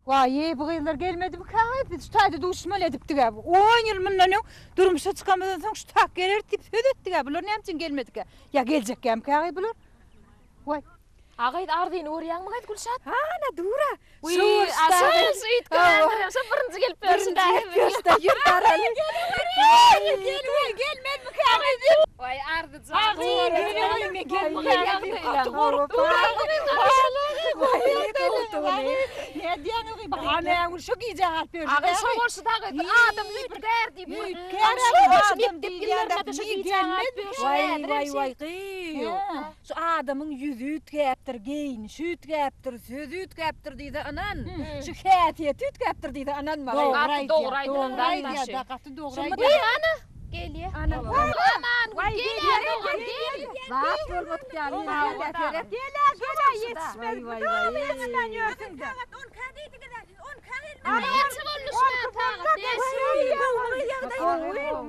Waý, bu gyzlar gelmedimikä? Biz şu taýda duşmaly edipdik-ä. On ýyl mundan öň durmuşa çykamyzdan soň şu tak geleris diýip söz etdik-ä. Bular näme üçin gelmedikä? Ýa geljekkämikä bular? Waý. A gyz Arzyny görýäňmi gyz Gülşat? Ana dur-a. Şu şu üýtgemändir. Şu birinji gelip ýörşi dä. Ýör baraly. Gel, gelmezmikä gyz? Waý Arzyjan. Gaty gorkdum. Nädýäňiz şu gije galyp ýörşi. Aga şo bolşy da gyz adam üýtgär diýip. Üýtgär. Mekdep ýyllarynda şu gije galyp ýörşi. Waý waý waý gyz. Şu adamyň ýüzi üýtgäpdir, geýnişi üýtgäpdir, sözi üýtgäpdir diýse ynan. Şu häsiýeti üýtgäpdir diýse ynanma. Gaty dogry aýdylan zat Gaty dogry aýdýan. Wiý ana gelýä. Aman gelýä dogan gel. Zat bolmadyk ýaly ýöräp. Gelä gelä ýetişmez. Ýetişmän ýörsüň-de. Näçe boldy şu sagat?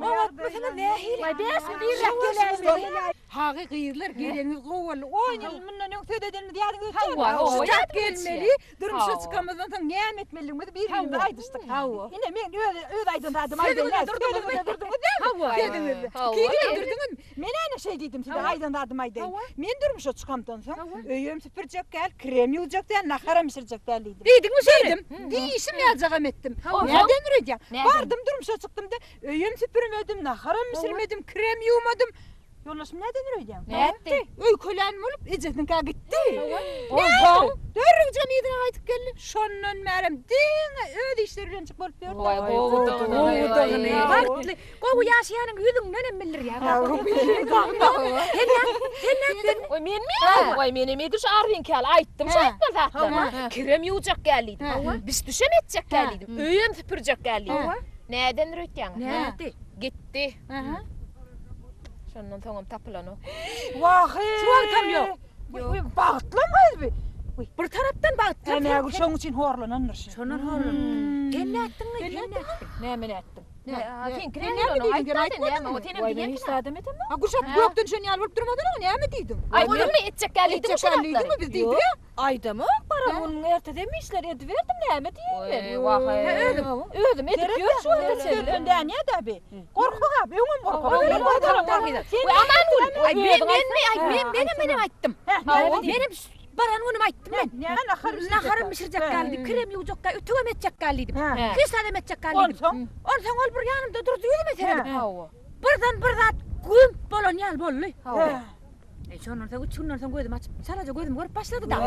Oňatmysyňyz nähili? Waý 5 minut irräk geläýmeli. Hagy gyzlar geleniňiz gowy boldy. On ýyl mundan öň söz edenimiz ýadyňyza düşýärmi? Hawa, hawa, Şu tak ýadyma düşýär. gelmeli, durmuşa çykamyzdan soň näme etmelidigimizi bir-birimize aýdyşdyk. Hawa. Ine men öz öz aýdan zadymy aýdaýyn. Sözüňizde durduňyzmy? Sözüňizde durduňyz dälmi? Hawa. Sözüňizde. Hawa. Kimem durduňyzmy? Men äne şeý diýdim size aýdan zadymy aýdaýyn. Men durmuşa çykamdan soň öýem süpürjek däl, kirem ýuwjak däl, naharam bişirjek däl diýdim. Diýdiňmi şeýle? Diýdim. Diýişim ýaljagam etdim. Hawa. Näden öýdýäň? Näden? Bardym durmuşa çykdym-da, öýem süpürmedim, naharam bişirmedim, kirem ýuwmadym. Ýoldaşym näden öýdýäň? Nätdi? Öýkelän bolup ejesiniňkä gitdi. Onsoň? Dörrüjigem yzyna gaýdyp geldi. Şondan bärem diňe öz işleri bilen çyk bolup ýördi. Waý, gowudygyny. Bagtly, gowy ýaşaýanyň ýüzüňdenem bildirýär. Sen nätdiň? Waý, menmi? Waý, menem edil şu Arzyňky ýaly aýtdym şu aýtmaly zatlary. Kirem ýuwjak gel diýdim. Biş-düşem etjek gel diýdim. Öýem süpürjek gel diýdim. Nädendir öýtýäňiz? Nätdi? Gitdi. Şondan soňam tapylanok. Wahy! Şu wagtam ýok. Ýok. Bagtlam gyz bi. Bir tarapdan bagtly. Ämägül şoň üçin horlanandyr şu. Şondan horlan. Sen nätdiň gyz? Sen nätdiň? Näme nätdim? Seňki Sen näme näme diýdiň? diýdiň? Aýtma sen näme? Senem Waý, men diýen hiç zadam etemok. Ha Gülşat gökden düşen ýaly bolup durmadyň, näme diýdiň? Aýtdyňmy etjek gel diýdiňmi Etjek gel diýdiňmi biz diýdik ýa? Aýdamok, baran günüň ertesem işleri ediberdim, näme diýeýin men? Wahy. Özüm, özüm edip ýör şu wagta çenli. Sen dänýä-dä bi. Gorkak abi, öňem gorkak. Öňem gorkak. Sen Amangül, Aý, men, menmi, aý, men, menem, menem aýtdym. Menem baran günüm aýtdym men. Näme nahar bişirjek? Naharam bişirjek gal diýip, kirem ýuwjak gal, ütügem etjek gal diýdim. Hiç zadam etjek gal diýdim. Onsoň? Onsoň ol bir ýanymda durdy, ýüzüme seredip. Birden bir zat gümp bolan ýaly boldy. E, şondan soň üç günden soň gözümi açyp, çalaja gözüm görüp başlady da.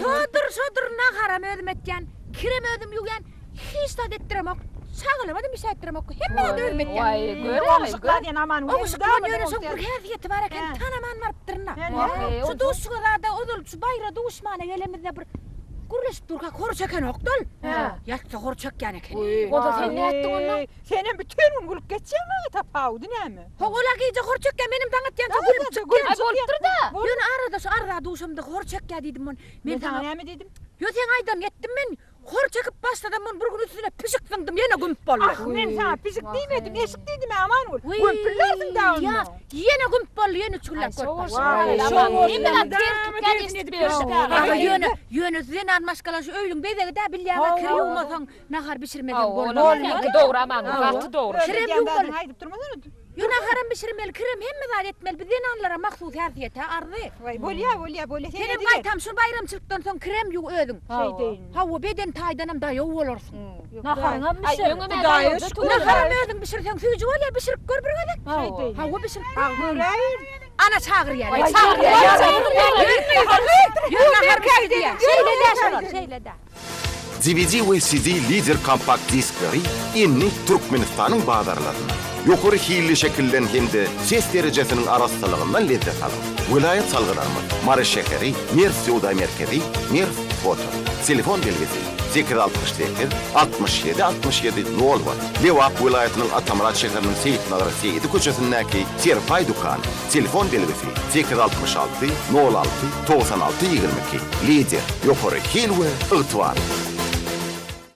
Şodur, şodur naharam özüm etýän, kirem özüm ýuwýan, hiç zat etdiremok. Çagalama-da bir şey etdiremok. Hemme zady özüm etýän. Waý, gör, Oňşuklar diýen aman. Oňşuklar ýöne şoň bir häsiýeti bar eken, tanaman barypdyryn-da. Şu duşuga zada ozal şu baýra duşmana gelemizde bir gürleşip durkak hor çekenokdy ol. Ýatsa hor çekýän eken. Onda sen nätdiň onda? Senem bütün gün gülüp geçýäň maňa tapawudy näme? Ho ola gije hor çekýär menem daň atýança gülüp çykýar. Aý bolupdyr-da. Ýöne arada şu arza duşamda hor çekýär diýdim men. Men saňa näme diýdim? Ýo seň aýdanyň etdim men. Hor çekip başladam men bir gün üstüne pişik zyňdym ýene gümp boldy. Ah men saňa pişik diýmedim eşik diýdim Amangül. Gümpüllersiň da onda. Ýene gümp boldy ýene üç günläp görüp Ýöne ýöne zenan maşgala şu öýüň bezegi-dä bilýäň-ä kir ýuwmasaň Nahar bişirmeseň bolmaz. Bolmaz. Dogry Amangül, gaty dogry. Kirem ýuwmaly. Aýdyp durmasana. Ýo naharam bişirmeli, kirem hemme zat etmeli. Biz zenanlara mahsus häsiýet-ä Arzy. Waý, bolýa, bolýa, bolýa. Sen Senem gaýtam şu baýramçylykdan soň kirem ýuw özüň. Şeýdeýin. Hawa, beden taýdanam daýaw bolarsyň. Naharyňam bişir. Hudaýa şükür. Naharam özüň bişirseň süýji bolýa, bişirip gör bir gezek. Şeýdeýin. Hawa, bişirip gör. Göräýerin. Ana çagyrýar. Çagyrýar. Ýör nahar bişir diýýär. Şeýle-dä şolar, şeýle-dä. DVD we CD Lider kompakt diskleri indi Türkmenistanyň bazarlarynda. Ýokary hilli şekilden hem-de ses derejesiniň arassalygyndan lezzet alyň. Welaýat salgylarymyz, Mary şäheri, Merw söwda merkezi, Merw foto. Telefon belgisi, 868 67 67 nol bir. Lebap welaýatynyň Atamyrat şäheriniň Seýitnazar Seýidi köçesindäki Serpaý dükany. Telefon belgisi, 866 nol alty 96 22. Lider, ýokary hil we ygtybar.